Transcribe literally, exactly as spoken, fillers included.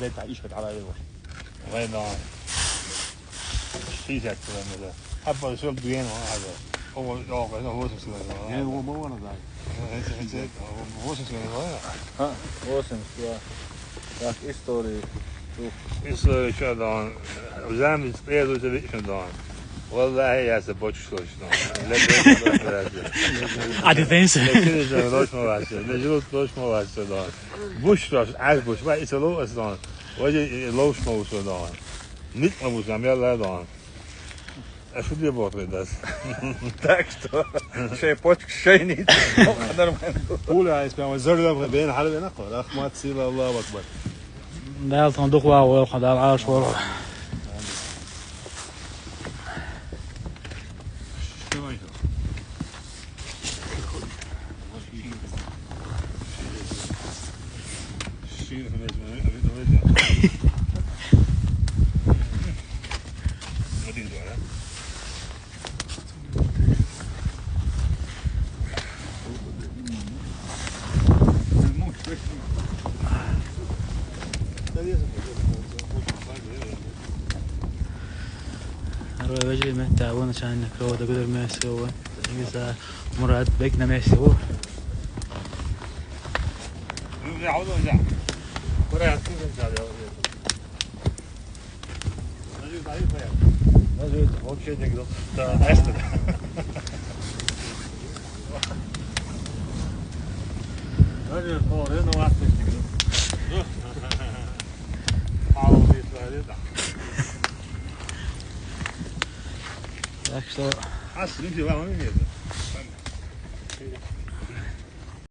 زي بتاع الإيش كانت على إيه؟ الله ينور. شيء زي كده مثلًا. حبة شرب بيان ولا حاجة. هو، هو، هو، هو اسمه سليمان. يعني هو ما هو أنا زعيم. هو، هو اسمه سليمان، هو. ها، هو اسمه سليمان. Bak, istoriju. Istoriju šodien. Zemes piedusi šodien. والله يا سبوتش شلون. لا، لا، لا، لا. Adetensä. لا، شنو شلون، شلون، شلون. لا، شنو شلون، شلون، شلون. Bušs, es bušs, vai es lūdzu, es domāju, vai ir lūdzu, lūdzu, domāju. Nik man būs, jā, jā, domāju. Es gribu otru das. Так что, šeit počks, šeit nīt. Нормально. Пуля, если прямо из-за руля, блин, حلو, я нахуй. Рахмат, сила, Аллаху Акбар. Dāl tam duh vā, vā, dāl ārš vā. Arvai vegyei mettā, vuonas šainna krōda, gudar mēs, jo, visa Murad Beg na mēs, jo. Вообще не гроб. Да, Настя. Даже по рынку вас не гроб. Мало бы, да. Так что А с ним дела он нет.